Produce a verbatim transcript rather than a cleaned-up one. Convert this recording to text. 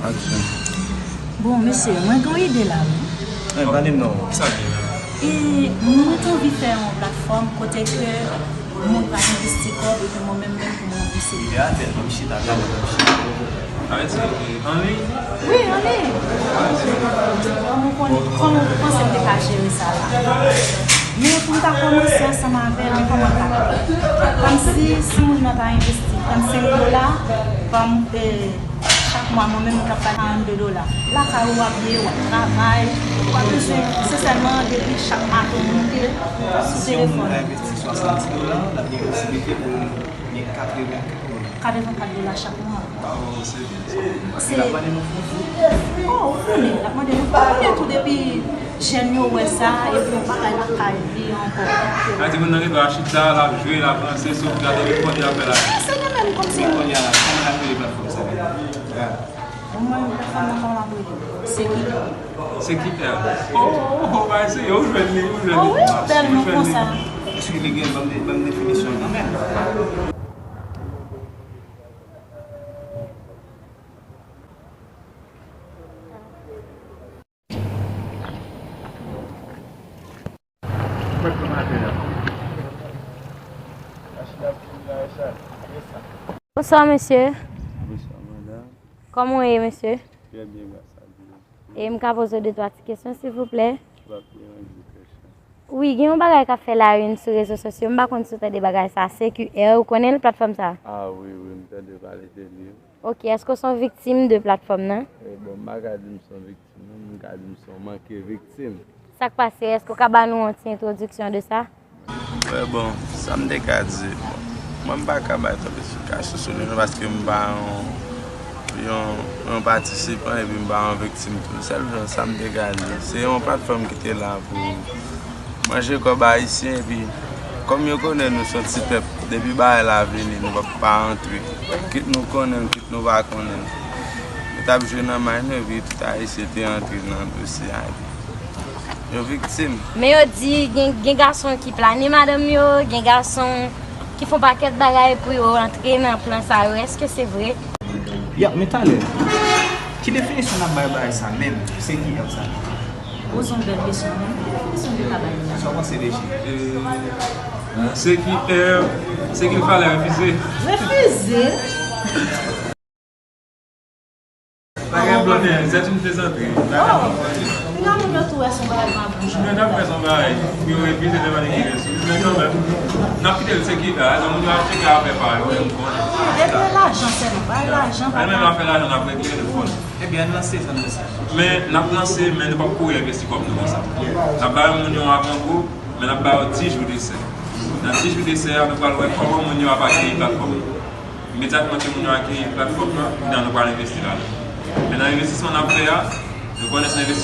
Aksyon. Bon, mesye, mwen gen yon ide la, wi. Mwen, pale m non. Kisa ki la? E mwen te anvi fè yon platfòm kote ke moun ka envesti kòb epi mwen menm menm pou mwen envesti. Ide a bèl, ban m chita, gade, ban m chita. Sa vle di, e, an liy? Wi, an liy. Kòman ou konnen, kòman ou panse m te ka jere sa la? Men pou m ta kòmanse ansanm avè l, men kòman l ta fè? Kòmsi si moun nan ta envesti trannsenk dola, ban m, e, chak mwa, mwen menm, mwen t ap bay karannde dola. Lakay ou, w ap ye, w ap travay, ou pa bezwen, se sèlman depi chak maten ou moute sou telefòn. Si yon moun ta envesti swasanndis dola, l ap gen posiblite pou l gen katrevenkat dola. Katrevenkat dola chak mwa. Waw, se byen sa. Se, oh, ou konnen, l ap mande nou. Ou konnen tou depi jèn yo wè sa, epi yon bagay lakay li ankò. Sa di moun nan gen dwa chita, l ap jwe, l ap ranse, sou gade nenpòt afè la. Se li menm kòmsi. Kounye a la, kòman n ap rele platfòm sa? Mwen, platfòm nan kòman l ap rele? Se ki? Se ki L? Oh, oh, oh, ba eseye, ou jwenn li, ou jwenn Oh li. Wi, bèl non konsa. Èske li gen, ban m de- ban m definisyon l kanmenm? Bonswa mesye. Bonswa madanm. Kòman w ye mesye? Trè byen, gras a Dye. E m ka poze w de twa ti kesyon silvouplè? Ou p ap deranje, kè chan. Wi, gen yon bagay k ap fè la une sou rezo sosyo, m pa konn si w tande bagay sa, C Q R, ou konnen l platfòm sa? Ah wi, wi, m tande pale de li. Ok, èske w se yon viktim de platfòm nan? E bon, m pa ka di m se yon viktim non, m ka di m se yon manke viktim. Sa k pase? Èske w ka ba nou yon ti entwodiksyon de sa? Wè bon, sa m te ka di, bon, mwen m pa ka bay twòp esplikasyon sou li non, paske m pa yon, yon, yon patisipan epi m pa yon viktim tou. Sèl jan sa m te ka di, se yon platfòm ki te la pou manje kòb ayisyen, epi kòm yo konnen nou se yon ti pèp, depi bagay la vini, nou p ap pa antre. Kit nou konnen l, kit nou pa konnen l. Yo t ap jwe nan may nou, epi tout ayisyen te antre nan dosye a, epi yo viktim. Men yo di gen, gen gason ki plane madanm yo, gen gason ki fè yon pakèt bagay pou yo antre nan plan sa yo. Èske se vre? Ya, men talè, ki definisyon n ap bay bagay sa menm? Se ki L sa? Poze yon bèl kesyon, men ki definisyon nou ka bay li la? Sa w panse de J? Se ki, se ki l falè refize. Refize? Bagay blòdè, c'est une plaisanterie. Oh! Finalman, yo tou wè se yon bagay mabouj. Men n ap fè son bagay pou yo refize de manière ki refize. Men kanmenm, n ap kite l sekirite. Alò, moun yo ap cheke afè pa yo, yo konnen. Depi lajan sèlman, bay lajan, Menm afè lajan n ap regle, nou konnen. Ebyen, ann lanse, ann lanse. Men n ap lanse, men nou p ap kouri envesti kòb nou konsa. N ap ba moun yo yon avangou, men n ap ba yo dis jou desè. Nan dis jou desè a, nou pral wè kòman moun yo ap akeyi platfòm nan. Imedyatman ke moun yo akeyi platfòm nan, kounye a nou pral envesti ladan. Men nan envestisman n ap fè a, nou konnen se envestisman